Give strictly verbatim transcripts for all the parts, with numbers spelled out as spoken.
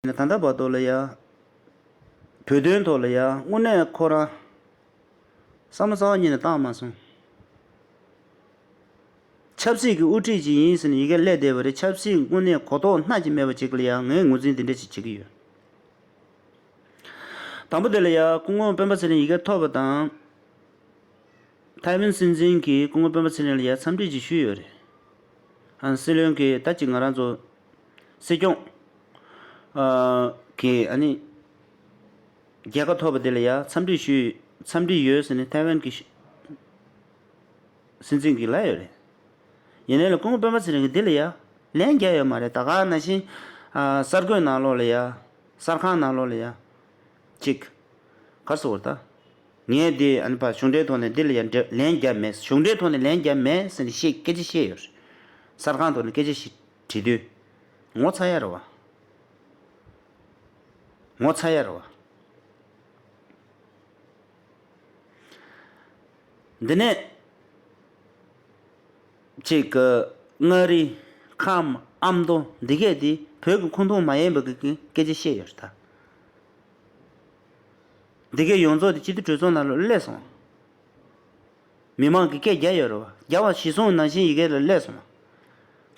ནས་ད་ལྟ་བར་དུ་ལ་ཡ། བོད་དོན་ཐོག་ལ་ཡ་དངོས་གནས་ཁོ་རང་བསམ་བློ་རྩ་བ་ཉིད་ནས་བཏང་མ་སོང་། ཆབ་སྲིད་ཀྱི་དབུ་ཁྲིད་ཅིག་ཡིན་ཟེར་ནས་ཡི་གེ་སླེབས་བསྡད་པ་རེད། ཆབ་སྲིད་དངོས་གནས་གོ་རྟོགས་སྣ་གཅིག་མེད་པ་ཅིག་ལ་ཡ་ངས་ངོས་འཛིན་དེ་འདྲ་ཞིག་བྱེད་ཀྱི་ཡོད། དང་པོ་དེ་ལ་ཡ་སྐུ་ངོ་སྤེན་པ་ཚེ་རིང་ཡི་གེ་ཐོབ་པ་དང་། ཐའེ་ཝན་སྲིད་འཛིན་གྱིས་སྐུ་ངོ་སྤེན་པ་ཚེ་རིང་ལ་ཡ་འཚམས་འདྲི་ཅིག་ཞུས་ཡོད་རེད། ཨ། སྲིད་བློན་གྱིས་ད་ཅིག་ང་རང་ཚོ་སྲིད་སྐྱོང་ཨ་གིས་ཨ་ནི་རྒྱལ་ཁ་ཐོབ་པ་དེ་ལ་ཡ་འཚམས་འདྲི་ཞུས། འཚམས་འདྲི་ཡོད་ཟེར་ནས་ཐའེ་ཝན་གྱི་སྲིད་འཛིན་གྱིས་ལབ་ཡོད་རེད། ཡིན་ནའི་ལ་སྐུ་ངོ་སྤེན་པ་ཚེ་རིང་གིས་འདི་ལ་ཡ་ལན་རྒྱག་ཡོད་མ་རེད། ད་ག་ནང་བཞིན་ཨ་གསར་འགོད་ནང་ལོགས་ལ་ཡ། གསར་ཁང་ནང་ལོགས་ལ་ཡ། ཅིག་ག་རེ་ཟེར་དགོས་རེད་ད། ངས་འདི་ཨ་ནི་ཕར་གཞུང་འབྲེལ་ཐོག་ནས་འདི་ལ་ཡ་འདྲ་ལན་རྒྱབ་མེད། གཞུང་འབྲེལ་ཐོག་ནས་ལན་རྒྱབ་མེད་ཟེར་ནས་བཤད། སྐད་ཆ་བཤད་ཡོད་རེད། གསར་ཁང་ཐོག་ནས་སྐད་ཆ་ཞིག་དྲིས་དུས། ངོ་ཚ་ཡ་རེད་བ། ངོ་ཚ་ཡ་རེད་བ། འདི་ནས་ཅིག་གི་མངའ་རིས་ཁམས་ཨ་མདོ་འདི་གས་དེ་བོད་ཀྱི་ཁོངས་གཏོགས་མ་ཡིན་པ་གི་སྐད་ཆ་བཤད་ཡོད་རེད་ད། འདི་གའི་ཡོངས་རྫོགས་དེ་སྤྱི་འཐུས་གྲོས་ཚོགས་ནང་ལ་སླེབས་སོང་། མི་མང་གིས་སྐད་རྒྱག་ཡོད་རེད་བ། རྒྱག་པ་གཞིར་བཟུང་ནང་བཞིན་ཡི་གེ་ལ་སླེབས་སོང་།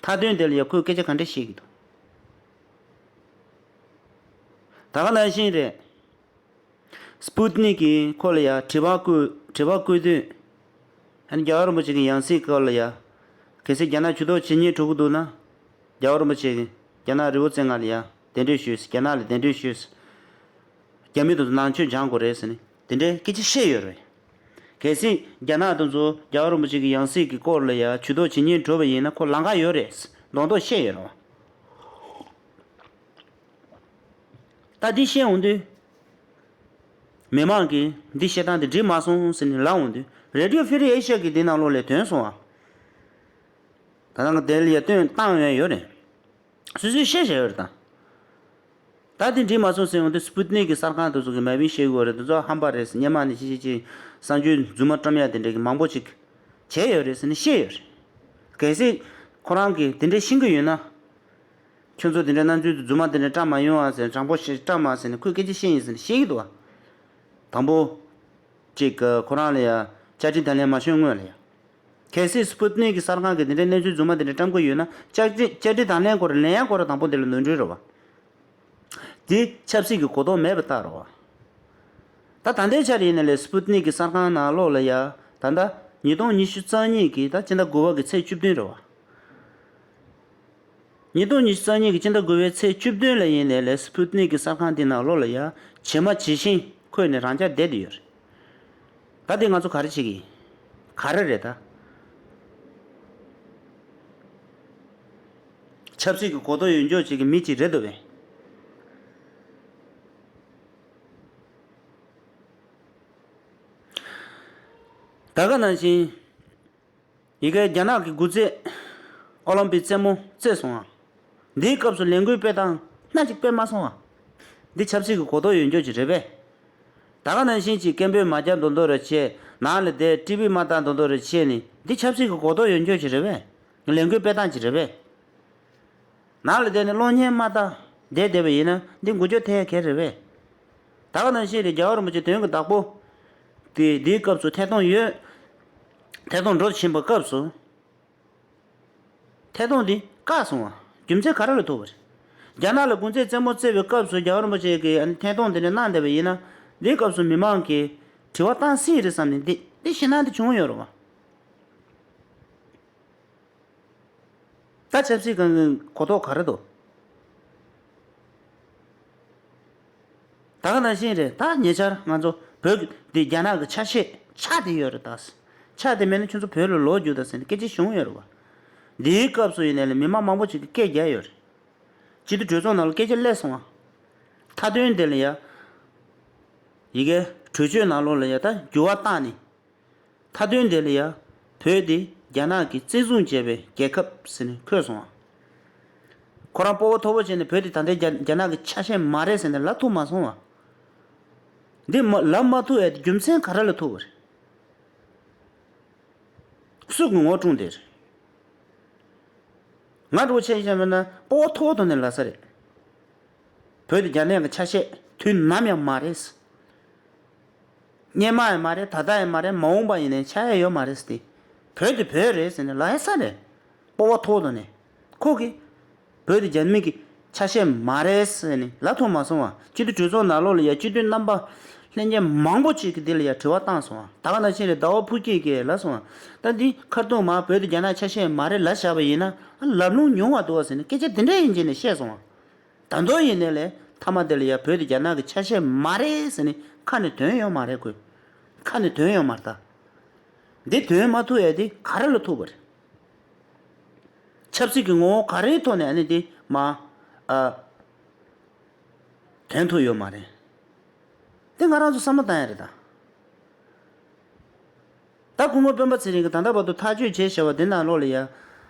མཐའ་དོན་དེ་ལ་ཡ་ཁོས་སྐད་ཆ་ག་འདྲ་བཤད་ཀྱི་འདུག་ད་ག་ནང་བཞིན་རེད། སྤུ་ཏི་ནིག་གིས་ཁོ་ལ་ཡ་དྲི་བ་བཀོད། དྲི་བ་བཀོད་དུས། ཨ་ནི་རྒྱལ་བ་རིན་པོ་ཆེ་གི་ཡང་སྲིད་སྐོར་ལ་ཡ། གལ་སྲིད་རྒྱ་ནག་ཇུས་གཏོགས་བྱེད་སྙིང་བྲོ་གི་འདུག་ན། རྒྱལ་བ་རིན་པོ་ཆེ་གིས་རྒྱ་ནག་རི་བོ་རྩེ་ལྔ་ལ་ཡ་གདན་འདྲེན་ཞུས། རྒྱ་ནག་ལ་གདན་འདྲེན་ཞུས། རྒྱ་མི་དང་ནང་ཆོས་སྦྱང་དགོས་རེད་ཟེར་ནས་དེ་འདྲའི་སྐད་ཆ་བཤད་ཡོད་རེད། གལ་སྲིད་རྒྱ་ནག་དེ་ཚོ་རྒྱལ་བ་རིན་པོ་ཆེ་གི་ཡང་སྲིད་ཀྱི་སྐོར་ལ་ཡ་ཇུས་གཏོགས་བྱེད་སྙིང་བྲོ་བ་ཡིན་ན་ཁོ་ལམ་ཁ་ཡོད་རེད་མདོག་མདོག་བཤད་ཡོད་རེད་བ། ད་འདི་བཤད་འོང་དུས། མི་མང་གིས་འདི་བཤད་སྟངས་འདི་འགྲིག་མ་སོང་ཟེར་ནས་ལབ་འོང་དུས། རེ་ཌི་ཡོ་ཧྥི་རི་ཨེ་ཤ་གིས་འདི་ནང་ལོགས་ལ་ཐོན་སོང་བ། ད་ནང་གི་དེ་ལ་ཡ་བཏོན་བཏང་ཡོད་ཡོད་རེད། སོ་སོས་བཤད་བཞག་ཡོད་རེད་ད། ད་འདི་འགྲིག་མ་སོང་ཟེར་འོང་དུས་སྤུ་ཏི་ནིག་གི་གསར་ཁང་དེ་ཚོ་གིས་མ་བིན་བཤད་དགོས་རེད། དེ་ཚོ་ཧམ་པ་རེད། སྔོན་མ་ནས་ཅི་ཅི་ཅི་གསར་འགྱུར་རྫུན་མ་བཀྲམ་ཡ་དེ་འདྲ་གི་མང་པོ་ཅིག་བྱས་ཡོད་རེད་ཟེར་ནས་བཤད་ཡོད་རེད། གལ་སྲིད་ཁོ་རང་གིས་དེ་འདྲ་ཤེས་ཀྱི་ཡོད་ན། ཁྱོད་ཚོ་དེ་འདྲའི་སྣང་ཚུལ་དེ་རྫུན་མ་དེ་འདྲ་བཀྲམ་མ་ཡོང་ཨ་ཟེར། དྲང་པོ་ཞིག་བཀྲམ་མ་ཟེར་ནས་ཁོས་སྐད་ཆ་བཤད་ཡིན་ཟེར་ནས་བཤད་ཀྱི་འདུག་བ། དང་པོ། ཅིག་ཁོ་རང་ལ་ཡ་བཅར་འདྲི་དང་ལེན་མ་ཞུས་སྔོན་ལ་ཡ། གལ་སྲིད་སྤུ་ཏི་ནིག་གི་གསར་ཁང་གིས་དེ་འདྲའི་གནས་ཚུལ་རྫུན་མ་དེ་འདྲ་བཀྲམ་གྱི་ཡོད་ན་བཅར་འདྲི་བཅར་འདྲི་དང་ལེན་སྐོར་ལེན་ཡ་སྐོར་དང་པོ་དེ་ལ་ནོར་འཁྲུལ་རེད་བ། དེ་ཆབ་སྲིད་ཀྱི་གོ་རྟོགས་མེད་པ་ལྟར་རེད་བ། ད་ད་ལྟའི་ཆར་ཡིན་ན་ལས་སི་པུ་ཏི་ནིག་གི་གསར་ཁང་ནང་ལོགས་ལ་ཡ། ད་ལྟ་ཉིས་སྟོང་ཉི་ཤུ་རྩ་གཉིས་ཀྱི་ད་སྤྱི་ཟླ་དགུ་པ་གི་ཚེས་བཅུ་བདུན་རེད་བ། ཉིས་སྟོང་ཉི་ཤུ་རྩ་གཉིས་ཀྱི་སྤྱི་ཟླ་དགུ་པའི་ཚེས་བཅུ་བདུན་ལ་ཡིན་ནའི་ལས་སི་པུ་ཏི་ནིག་གི་གསར་ཁང་དེ་ནང་ལོགས་ལ་ཡ་ཇི་མ་ཇི་བཞིན་འཁོད་ནས་རང་འཇགས་བསྡད་དེ་ཡོད་རེད། ད་དེ་ང་ཚོ་ག་རེ་བྱེད་ཀྱི་ཡིན། ག་རེ་རེད་ད། ཆབ་སྲིད་ཀྱི་གོ་རྟོགས་ཡོད་འཇོག་བྱེད་ཀྱི་མི་གཅིག་རེད་འདུག་པས། ད་ག་ནང་བཞིན། ཡི་གེ་རྒྱ་ནག་གི་སྒུག་རྩེད་ཨོ་ལིམ་པིག་རྩེད་མོ་རྩེས་སོང་ང་། འདིའི་སྐབས་སུ་ལས་འགུལ་སྤེལ་སྟངས་སྣ་གཅིག་སྤེལ་མ་སོང་ང་། འདི་ཆབ་སྲིད་ཀྱི་གོ་རྟོགས་ཡོད་འཇོག་ཅིག་རེད་པས། ད་ག་ནང་བཞིན་གྱི་སྐད་འབོད་མ་རྒྱབ་མདོག་མདོག་རེ་བྱས། ནང་ལ་བསྡད་ཊི་ཝི་མ་ལྟ་མདོག་མདོག་རེ་བྱས་ནས་འདི་ཆབ་སྲིད་ཀྱི་གོ་རྟོགས་ཡོད་འཇོག་ཅིག་རེད་པས། ལས་འགུལ་སྤེལ་སྟངས་ཅིག་རེད་པས། ནང་ལ་བསྡད་ནས་གློག་བརྙན་མ་ལྟ་བསྡད་བསྡད་པ་ཡིན་ན་འདི་འགུལ་སྐྱོད་ཐེབས་ཡ་ག་རེ་རེད་པས། ད་ག་ནང་བཞིན་རེད། རྒྱལ་བ་རིན་པོ་ཆེ་དོན་གྱི་བདག་པོ་དེ་འདིའི་སྐབས་སུ་ཐད་གཏོང་ཡོད། ཐད་གཏོང་འགྲོ་བཞིན་པའི་སྐབས་སུ། ཐད་གཏོང་འདི་བཀག་སོང་བ། རྒྱུ་མཚན་ག་རེ་ལ་ཐུག་པ་རེད། རྒྱ་ནག་ལ་སྒུག་རྩེད་རྩེད་མོ་རྩེ་བའི་སྐབས་སུ་རྒྱལ་བ་རིན་པོ་ཆེ་གིས་ཨ་ནི་ཐད་གཏོང་འདི་འདྲ་གནང་བསྡད་པ་ཡིན་ན། འདིའི་སྐབས་སུ་མི་མང་གིས་དྲི་བ་བཏང་སྲིད་རེད་བསམ་ནས་འདི་འདི་ཞེད་སྣང་འདི་བྱུང་ཡོད་རེད་བ། ད་ཆབ་སྲིད་སྒང་གི་གོ་རྟོགས་ག་རེ་འདུག་ད་ག་ནང་བཞིན་རེད། ད་ཉེ་ཆར་ང་ཚོ་བོད་ཀྱི་འདི་རྒྱ་ནག་གི་ཆ་ཤས་ཆགས་བསྡད་ཡོད་རེད། ད་ཆགས་བསྡད་མེད་ན་ཁྱོད་ཚོ་བོད་ལ་ལོག་རྒྱུགས་དང་ཟེར་ནས་སྐད་ཆ་བྱུང་ཡོད་རེད་བ། འདིའི་སྐབས་སུ་ཡིན་ནའི་ལས་མི་མང་མང་པོ་ཅིག་གིས་སྐད་རྒྱག་ཡོད་རེད། སྤྱི་འཐུས་གྲོས་ཚོགས་ནང་ལ་སྐད་ཆ་སླེབས་སོང་བ། མཐའ་དོན་དེ་ལ་ཡ། ཡི་གེ་གྲོས་ཆོད་ནང་ལོགས་ལ་ཡ་ད་འགྱུར་བ་བཏང་ནས། མཐའ་དོན་དེ་ལ་ཡ། བོད་དེ་རྒྱ་ནག་གིས་བཙན་བཟུང་བྱས་པའི་རྒྱལ་ཁབ་ཟེར་ནས་འཁོད་སོང་བ། ཁོ་རང་སྤོ་བོ་མཐོ་པོ་བྱས་ནས་བོད་དེ་ད་ལྟའི་རྒྱ་རྒྱ་ནག་གི་ཆ་ཤས་མ་རེད་ཟེར་ནས་ལབ་ཐུབ་མ་སོང་བ། འདི་མ་ལབ་མ་ཐུབ་ཡ་དེ་རྒྱུ་མཚན་ག་རེ་ལ་ཐུག་པ་རེད། སུ་གིས་ངོ་སྤྲོད་དེ་རེད། ང་འདྲ་བོ་ཆ་བཞག་པ་ན་སྤོ་བོ་མཐོ་པོ་དེ་ནས་ལབ་ས་རེད། བོད་དེ་རྒྱ་ནག་གི་ཆ་ཤས་དུས་ནམ་ཡང་མ་རེད། སྔོན་མ་ཡང་མ་རེད། ད་ལྟ་ཡང་མ་རེད། མ་འོངས་པ་ཡིན་ནའི་ཆགས་ཡ་ཡོད་མ་རེད་ཟེར་ཏེ། བོད་དེ་བོད་རེད་ཟེར་ནས་ལབ་ཡ་ས་རེད། སྤོབས་པ་མཐོ་བོ་ནས། ཁོ་གིས་བོད་དེ་རྒྱ་མི་གི་ཆ་ཤས་མ་རེད་ཟེར་ནས་ལབ་ཐུབ་མ་སོང་བ། སྤྱི་འཐུས་གྲོས་ཚོགས་ནང་ལོགས་ལ་ཡ་སྤྱི་འཐུས་རྣམ་པ་ལྷན་རྒྱས་མང་པོ་ཅིག་གིས་དེ་ལ་ཡ་དྲི་བ་བཏང་སོང་བ། ད་ག་ནང་བཞིན་རེད། ཟླ་བ་ཕུར་སྐྱིད་ཀྱིས་ལབ་སོང་བ། ད་འདི་ཁ་རྡུང་མ་བོད་དེ་རྒྱ་ནག་ཆ་ཤས་མ་རེད་ལབ་བཞག་པ་ཡིན་ན་ལབ་ལུང་ཉུང་བ་འདུག་བ་ཟེར་ནས་སྐད་ཆ་དེ་འདྲ་ཡིན་གྱི་ནས་བཤད་སོང་བ། ད་དུང་ཡིན་ནའི་ལས་མཐའ་མ་དེ་ལ་ཡ་བོད་དེ་རྒྱ་ནག་གི་ཆ་ཤས་མ་རེད་ཟེར་ནས་ཁ་ནས་དོན་ཡོད་མ་རེད། ཁོས་ཁ་ནས་དོན་ཡོད་མ་རེད་ད། འདི་དོན་མ་ཐུབ་ཡ་དེ་ག་རེ་ལ་ཐུག་པ་རེད། ཆབ་སྲིད་ཀྱི་ངོ་བོ་ག་རེའི་ཐོག་ནས་ཨ་ནི་དེ་མ་ཨ་དོན་ཐུབ་ཡོད་མ་རེད། དེ་ང་རང་ཚོ་བསམ་བློ་བཏང་ཡ་རེད་ད། ད་སྐུ་ངོ་སྤེན་པ་ཚེ་རིང་གིས་ད་ལྟ་བར་དུ་ཐག་གཅོད་བྱས་བཞག་པ་དེ་ནང་ལོགས་ལ་ཡ། ཨ།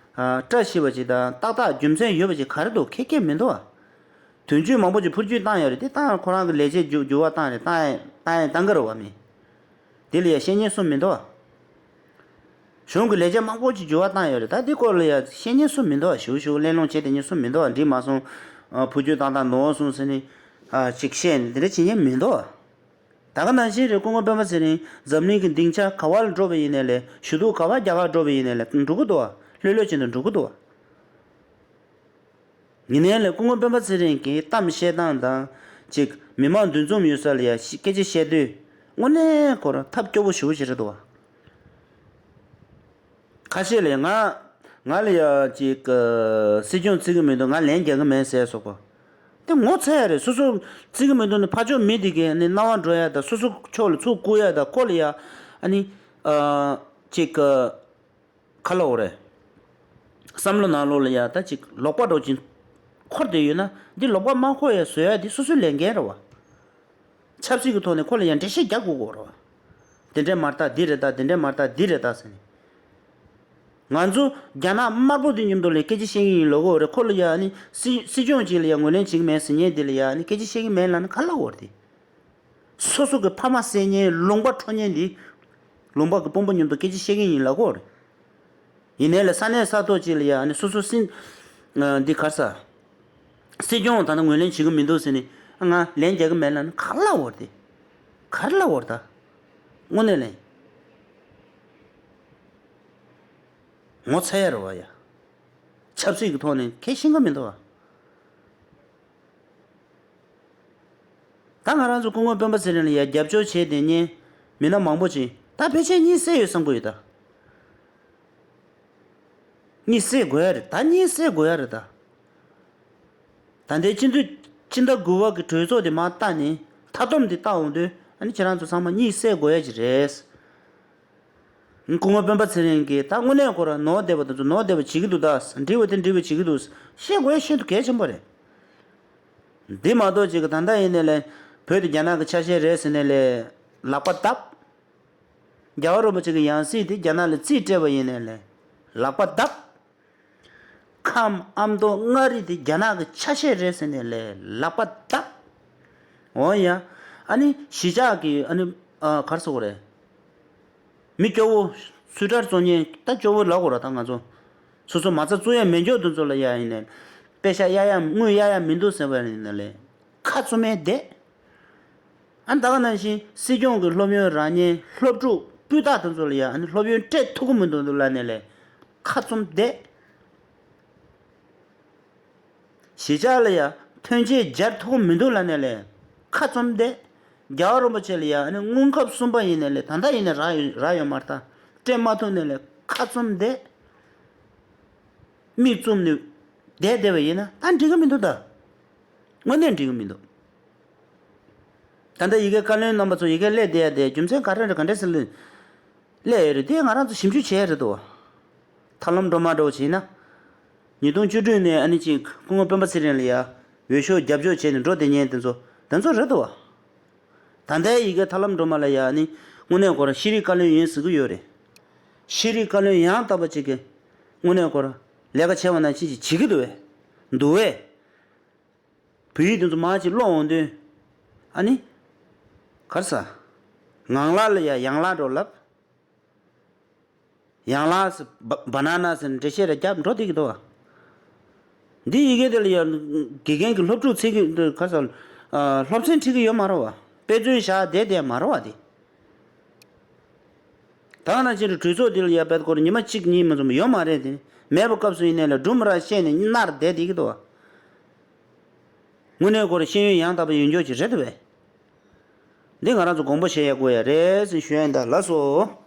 བཀྲ་ཤིས་པ་ཅིག་དང་ཏག་ཏག་རྒྱུ་མཚན་ཡོད་པ་ཅིག་ག་རེ་འདུག་ཁེ་ཁེ་མི་འདུག་ཨ། དོན་གཅོད་མང་པོ་ཅིག་འཕུར་སྐྱོད་བཏང་ཡོད་རེད། དེ་བཏང་ཁོ་རང་གི་ལས་བྱེད་འགྱུར་འགྱུར་བ་བཏང་རེད། བཏང་ཡ་བཏང་ཡ་བཏང་གི་རེད་བ་མི། དེ་ལ་ཡ་བཤད་མཁན་སུ་མི་འདུག་ཨ། གཞུང་གི་ལས་བྱེད་མང་པོ་ཅིག་འགྱུར་བ་བཏང་ཡོད་རེད། ད་དེ་སྐོར་ལ་ཡ་བཤད་མཁན་སུ་མི་འདུག་ཨ། ཞུ་ཞུ་གླེང་སློང་བྱེད་བསྡད་མཁན་སུ་མི་འདུག་ཨ། འགྲིག་མ་སོང་། ཨ། འཕུར་སྐྱོད་བཏང་བཏང་ནོར་སོང་ཟེར་ནས། ཨ། ཅིག་བཤད་ནས་དེ་འདྲ་བྱེད་མཁན་མི་འདུག་ཨ། ད་ག་ནང་བཞིན་རེད། སྐུ་ངོ་སྤེན་པ་ཚེ་རིང་འཛམ་གླིང་གི་སྡིངས་ཆ་ག་བ་ལ་འགྲོ་བ་ཡིན་ནའི་ལས། ཞུ་གཏུག་ག་བ་རྒྱག་ག་འགྲོ་བ་ཡིན་ནའི་ལས་འགྲོ་གི་འདུག་བ། ལྷོད་ལྷོད་བྱས་ནས་འགྲོ་གི་འདུག་བ། ཡིན་ནའི་ལས་སྐུ་ངོ་སྤེན་པ་ཚེ་རིང་གི་གཏམ་བཤད་སྟངས་དང་། ཅིག་མི་མང་འདུ་འཛོམས་ཡོད་ས་ལ་ཡ་སྐད་ཆ་བཤད་དུས་དངོས་གནས་ཁོ་རང་ཐབས་སྐྱོ་བོ་ཞེ་པོ་ཞིག་རེད་འདུག་བ། ཁ་ཤས་ལ་ང་ང་ལ་ཡ་ཅིག་སྲིད་སྐྱོང་བརྩི་གི་མི་འདུག་ང་ལན་རྒྱག་གི་མེད་ཟེར་སོགས་པ། དེ་ངོ་ཚ་ཡ་རེད། སོ་སོ་བརྩི་གི་མི་འདུག་ནི་ཕར་ཕྱོགས་མི་དེ་གས་ནི་སྣང་བ་འགྲོ་ཡ་དང་། སོ་སོ་ཕྱོགས་ལ་ཚུར་བཀུར་ཡ་དང་། ཁོ་ལ་ཡ་ཨ་ནི་ཨ་ཅིག་ག་ལབ་དགོས་རེད། བསམ་བློ་ནང་ལོགས་ལ་ཡ་ད་ཅིག་ལོག་པ་འདྲ་ཅིག་འཁོར་བསྡད་ཡོད་ན། འདི་ལོག་པ་མ་འཁོར་ཡ་བཟོ་ཡ་འདི་སོ་སོའི་ལས་འགན་རེད་བ། ཆབ་སྲིད་ཀྱི་ཐོག་ནས་ཁོ་ལ་ཡང་འགྲེལ་བཤད་རྒྱག་དགོས་ཀྱི་རེད་བ། དེ་འདྲས་མ་རེད་ད། འདི་རེད་ད། དེ་འདྲས་མ་རེད་ད། འདི་རེད་ད་ཟེར་ནས། ང་ཚོ་རྒྱ་ནག་དམར་པོ་དེ་མཉམ་དུ་ལ་སྐད་ཆ་བཤད་ཀྱི་ཡིན་ལབ་ཀྱི་ཡོད་རེད། ཁོ་ལ་ཡ་ནི་སྲིད་སྲིད་སྐྱོང་ཅིག་ལ་ཡ་ངོས་ལེན་བྱེད་ཀྱི་མེད་ཟེར་མཁན་དེ་ལ་ཡ་ནི་སྐད་ཆ་བཤད་ཀྱི་མེད་ལབ་ན་ག་རེ་ལབ་ཀྱི་ཡོད་རེད་དེ། སོ་སོ་གི་ཕ་མ་བསད་མཁན་ལུང་པ་འཕྲོག་མཁན་འདི། ལུང་པ་གི་དཔོན་པོ་མཉམ་དུ་སྐད་ཆ་བཤད་ཀྱི་ཡིན་ལབ་ཀྱི་ཡོད་རེད། ཡིན་ནའི་ལས་ས་གནས་ས་ཐོག་ཅིག་ལ་ཡ་ནི་སོ་སོ་སྲིད། འདི་ག་རེ་ཟ། སྲིད་སྐྱོང་ད་ལྟ་ངོས་ལེན་བྱེད་ཀྱི་མི་འདུག་ཟེར་ནས་ང་ལན་རྒྱག་གི་མེད་ལབ་ན་ག་རེ་ལབ་ཀྱི་ཡོད་རེད་དེ། ག་རེ་ལབ་ཀྱི་ཡོད་རེད་ད། དངོས་གནས་ལན། ངོ་ཚ་ཡ་རེད་བ་ཡ། ཆབ་སྲིད་ཀྱི་ཐོག་ནས་ཁས་ཤེས་ཀྱི་མི་འདུག་བ། ད་ང་རང་ཚོ་སྐུ་ངོ་སྤེན་པ་ཚེ་རིང་ལ་ཡ་རྒྱབ་སྐྱོར་བྱས་བསྡད་མཁན་མི་སྣ་མང་པོ་ཅིག་ད་ཕལ་ཆེར་གཉིད་སད་ཡོད་བསམ་གྱི་ཡོད་ད། གཉིད་སད་དགོས་ཡ་རེད་ད། གཉིད་སད་དགོས་ཡ་རེད་ད། ད་ལྟའི་སྤྱི་འཐུས་སྤྱི་ཟླ་དགུ་པ་གི་གྲོས་ཚོགས་དེ་མར་བལྟས་ནས། མཐའ་སྡོམ་དེ་བལྟས་འོང་དུས་ཨ་ནི་ཁྱེད་རང་ཚོ་ཚང་མ་གཉིད་སད་དགོས་ཡ་ཅིག་རེད། སྐུ་ངོ་སྤེན་པ་ཚེ་རིང་གིས་ད་དངོས་གནས་ཁོ་རང་ནོར་བསྡད་པ་དེ་ཚོ་ནོར་བསྡད་པ་བྱེད་ཀྱི་འདུག་ད། འགྲིག་པ་དེ་འགྲིག་པ་བྱེད་ཀྱི་འདུག་བཤད་དགོས་ཡ་ཤིན་ཏུ་གལ་ཆེན་པོ་རེད། འདི་མ་གཏོགས་ཅིག་གི་ད་ལྟ་ཡིན་ནའི་ལས། བོད་དེ་རྒྱ་ནག་གི་ཆ་ཤས་རེད་ཟེར་ནའི་ལས། ལག་པ་བརྡབ། རྒྱལ་བ་རིན་པོ་ཆེ་གི་ཡང་སྲིད་དེ་རྒྱ་ནག་ལ་རྩིས་སྤྲད་པ་ཡིན་ནའི་ལས། ལག་པ་བརྡབ། ཁམས་ཨ་མདོ་མངའ་རིས་དེ་རྒྱ་ནག་གི་ཆ་ཤས་རེད་ཟེར་ནའི་ལས། ལག་པ་བརྡབ། འོ་ཡ། ཨ་ནི་གཞིས་ཆགས་ཀྱི་ཨ་ནི་ཨ་ག་རེ་ཟེར་དགོས་རེད། མི་སྐྱོ་བོ། སུ་ཊར་བཙོང་མཁན་ད་སྐྱོ་བོ་ལབ་དགོས་རེད་ད་ང་ཚོ། སོ་སོ་མ་རྩ་བཙུགས་ཡ་མེད་མཁན་དེ་ཚོ་ལ་ཡ་ཡིན་ནའི། པེ་ཤག་གཡར་ཡ་དངུལ་གཡར་ཡ་མི་འདུག་ཟེར་བ་ཡིན་ནའི་ལས། ཁ་བཙུམ་མེད་བསྡད། ཨ་ད་ག་ནང་བཞིན་སྲིད་སྐྱོང་གི་སློབ་ཡོན་རག་མཁན་སློབ་ཕྲུག་སྤུས་དག་དེ་ཚོ་ལ་ཡ་ཨ་ནི་སློབ་ཡོན་སྤྲད་ཐུབ་ཀྱི་མི་འདུག་འདུག་ལབ་ནའི་ལས། ཁ་བཙུམ་བསྡད། གཞིས་ཆགས་ལ་ཡ་ཐོན་སྐྱེད་སྦྱར་ཐུབ་ཀྱི་མི་འདུག་ལབ་ནའི་ལས། ཁ་བཙུམ་བསྡད། རྒྱལ་བ་རིན་པོ་ཆེ་ལ་ཡ་ཨ་ནི་དངུལ་ཁབ་གསུམ་པ་ཡིན་ནའི་ལས་ད་ལྟ་ཡིན་ནའི་རག་ཡོད་རག་ཡོད་མ་རེད་ད། སྤྲད་མ་ཐུབ་ནའི་ལས་ཁ་བཙུམ་བསྡད། མིག་བཙུམ་ནས་བསྡད་བསྡད་པ་ཡིན་ན་ད་འགྲིག་གི་མི་འདུག་ད། དངོས་གནས་འགྲིག་གི་མི་འདུག་ད་ལྟ་ཡ་གིའི་བཀའ་བློན་རྣམ་པ་ཚོ་ཡ་གིར་སླེབས་བསྡད་ཡ་དེ་རྒྱུ་མཚན་ག་རེ་རེད་ག་འདྲ་ཟེར་ལ་སླེབས་ཡོད་རེད་དེ་ང་རང་ཚོ་ཞིབ་འཇུག་བྱས་རེད་དོ། ཐབས་ལམ་སྒྲོལ་མ་འདྲ་བོ་བྱས་ན། ཉིས་སྟོང་བཅུ་དྲུག་ནས་ཨ་ནི་ཅིག་སྐུ་ངོ་སྤེན་པ་ཚེ་རིང་ལ་ཡ་འོས་ཤོག་རྒྱབ་སྐྱོར་བྱས་ནས་འགྲོ་བསྡད་མཁན་དེ་ཚོ་དེ་ཚོ་རེད་དོ། ད་ལྟའི་ཡ་གིའི་ཐབས་ལམ་སྒྲོལ་མ་ལ་ཡ་ཨ་ནི་དངོས་གནས་ཁོ་རང་ཤེས་རིག་བཀའ་བློན་ཡིན་ཟེར་གི་ཡོད་རེད། ཤེས་རིག་བཀའ་བློན་ཡང་དག་པ་ཅིག་གི་དངོས་གནས་ཁོ་རང་ལས་ཀ་བྱས་པ་ནང་བཞིན་ཅིག་བྱེད་ཀྱི་འདུག་བས། འདུག་བས། བོད་ཡིག་དེ་ཚོ་མར་ཅིག་ཀློག་འོང་དུས། ཨ་ནི། ག་རེ་ཟ། ངང་ལག་ལ་ཡ་ཡང་ལག་འགྲོ་ལབ། ཡང་ལག་ཟེར་བ་བ་ན་ན་ཟེར་འགྲེལ་བཤད་རེ་རྒྱབ་འགྲོ་བསྡད་ཀྱི་འདུག་བ། འདི་ཡི་གེ་དེ་ལ་ཡང་དགེ་རྒན་གྱི་སློབ་ཕྲུག་ཚིག་གི་འདི་ག་ས་སློབ་ཚན་ཁྲིད་ཀྱི་ཡོད་མ་རེད་བ། དཔེ་མཚོན་བཞག་བསྡད་བསྡད་མ་རེད་བ་དེ། ད་ནང་བཞིན་དུ་གྲོས་ཚོགས་འདི་ལ་ཡ་དཔེ་སྐོར་ཉི་མ་གཅིག་གཉིས་མ་ཚོམ་ཡོད་མ་རེད་དེ། མེད་པ་སྐབས་སུ་ཡིན་ནའི་ལ་སྒྲུང་ར་བཤད་ནས་མནར་བསྡད་བསྡད་ཀྱི་འདུག་བ། དངོས་གནས་ཁོ་རང་ཤེས་ཡོན་ཡང་དག་པ་ཡོད་མཁན་ཅིག་རེད་དོ་བས། འདི་ང་རང་ཚོ་དགོངས་པ་བཞེས་ཡ་དགོས་ཡ་རེད་ཟེར་ཞུ་ཡ་ཡིན་ད། ལགས་སོ།